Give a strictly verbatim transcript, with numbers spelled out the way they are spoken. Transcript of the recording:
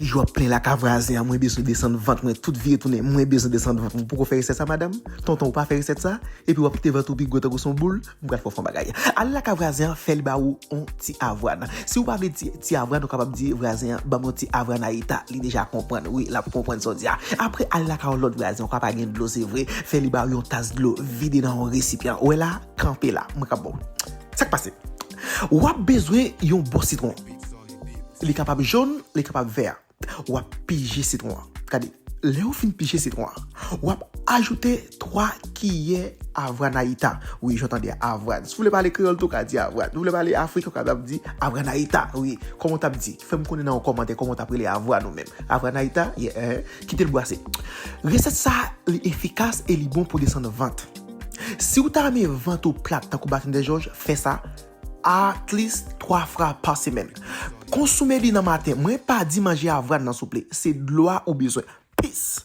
Jou ap plen lakay vwazen an, mwen bezwen desann vant mwen, tout vire tounen, mwen bezwen desann vant mwen. Ou poko fè resèt sa, madanm? Tonton, ou pa fè resèt sa? Epi w ap kite vant ou pi gwo tankou son boul? M pral fè w fè yon bagay. Al lakay vwazen an, fè li ba ou yon ti avwàn. Si ou pa vle ti, ti avwàn, ou kapab di vwazen an, ban m yon ti avwàn Ayita. Li deja konprann, wi, l ap konprann sa w di a. Apre, al lakay yon lòt vwazen, ou ka pa gen dlo, se vre. Fè li ba ou yon tas dlo, vide nan yon resipyan. Ou wè la, kanpe la. Mwen k ap ba w. Sa k pase? W ap bezwen yon bon sitwon. Li kapab jòn, li kapab vè. W ap pije sitwon an. Gade, lè ou fin pije sitwon an, w ap ajoute twa kiyè avwàn Ayita. Wi, jan w tande a, avwàn. Si w vle pale kreyòl tou, w ka di avwàn. Si w vle pale afriken, w kapab di avwàn Ayita. Wi, kòman w t ap di? Fè m konnen nan yon kòmantè kòman w t ap rele avwàn ou menm. Avwàn Ayita, yeah, eh, kite l bwase. Resèt sa, li efikas e li bon pou desann vant. Si w ta renmen vant ou plat tankou Back in the George, fè sa at least twa fwa pa semèn. Konsome li nan maten. Mwen pa di manje avwàn nan souple. Se dlo a ou bezwen. Peace.